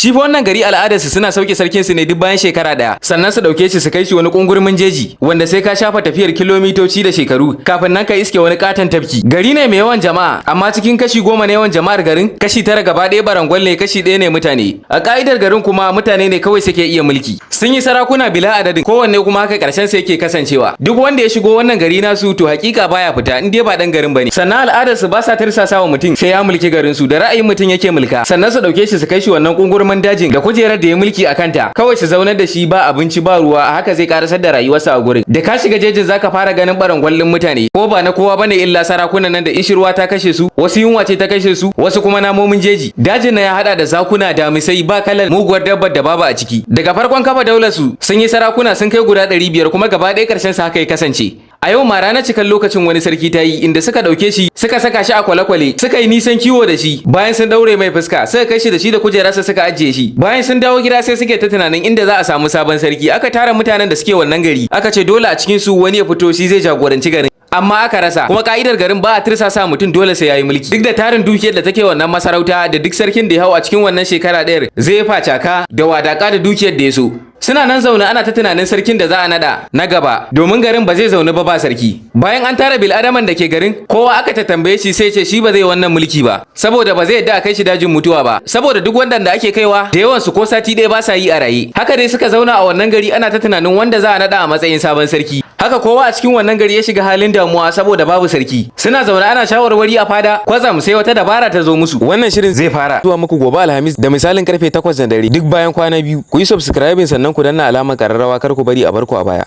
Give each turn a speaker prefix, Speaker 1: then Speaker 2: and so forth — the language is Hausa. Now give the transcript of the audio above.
Speaker 1: Shi fa wannan gari al'adarsu suna sauke sarkin su ne duk bayan shekara ɗaya, sannan su ɗauke shi su kai shi wani kungurmin jeji wanda sai ka shafa tafiyar kilomitoci da shekaru kafin nan ka iske wani katon tafki. Gari ne mai yawan jama'a, amma cikin kashi 10 na yawan jama'ar garin, kashi 9 gaba ɗaya barangwal ne, kashi 1 ne mutane. A ka'idar garin kuma mutane ne kawai suke iya mulki. Sun yi sarakuna bila adadin, kowanne kuma haka karshen sa yake kasancewa. Duk wanda ya shigo wannan gari nasu, to hakika baya fita in dai ba dan garin bane. Sannan al'adar su ba sa tirsasa wa mutum sai ya mulki garin su, da ra'ayin mutum yake mulka. Sannan su dauke shi su kai shi wannan kungurman dajin da kujerar da ya mulki a kanta, kawai su zaunar da shi, ba abinci ba ruwa, a haka zai karasar da rayuwarsa a gurin. Da ka shiga jejin zaka fara ganin barangwallin mutane, ko ba na kowa bane illa sarakunan nan da ishirwa ta kashe su, wasu yunwa ce ta kashe su, wasu kuma namomin jeji. Dajin na ya hada da zakuna, damisai, ba kalar muguwar dabbar da babu a ciki. Daga farkon kafa daular su, sun yi sarakuna sun kai guda 500, kuma gaba ɗaya karshen su haka ya kasance. A yau ma ranar cikan lokacin wani sarki ta yi, inda suka ɗauke shi suka saka shi a kwale-kwale suka yi nisan kiwo da shi. Bayan sun ɗaure mai fuska, suka kai shi da shi da kujerarsa suka ajiye shi. Bayan sun dawo gida, sai suke ta tunanin inda za a samu sabon sarki. Aka tara mutanen da suke wannan gari, aka ce dole a cikin su wani ya fito, shi zai jagoranci garin, amma aka rasa. Kuma ka'idar garin ba a tirsasa mutum dole sai yayi mulki, duk da tarin dukiyar da take wannan masarauta, da duk sarkin da ya hau a cikin wannan shekara ɗayar zai facaka da wadaka da dukiyar da ya so. Suna nan zaune ana ta tunanin sarkin da za a nada na gaba, domin garin ba zai zaune ba ba sarki. Bayan an tara bil'adaman da ke garin, kowa aka ta tambaye shi sai ce shi ba zai wannan mulki ba, saboda ba zai yadda a kai shi dajin mutuwa ba, saboda duk wanda ake kaiwa da yawan su ko sati ɗaya ba sa yi a raye. Haka dai suka zauna a wannan gari ana ta tunanin wanda za a nada a matsayin sabon sarki. Haka kowa a cikin wannan gari ya shiga halin damuwa saboda babu sarki. Suna zaune ana shawarwari a fada, kwatsam sai wata dabara ta zo musu. Wannan shirin zai fara zuwa muku gobe Alhamis da misalin karfe 8 na dare, duk bayan kwana 2. Ku yi subscribing sannan ku danna alamar kararrawa, kar ku bari a barku a baya.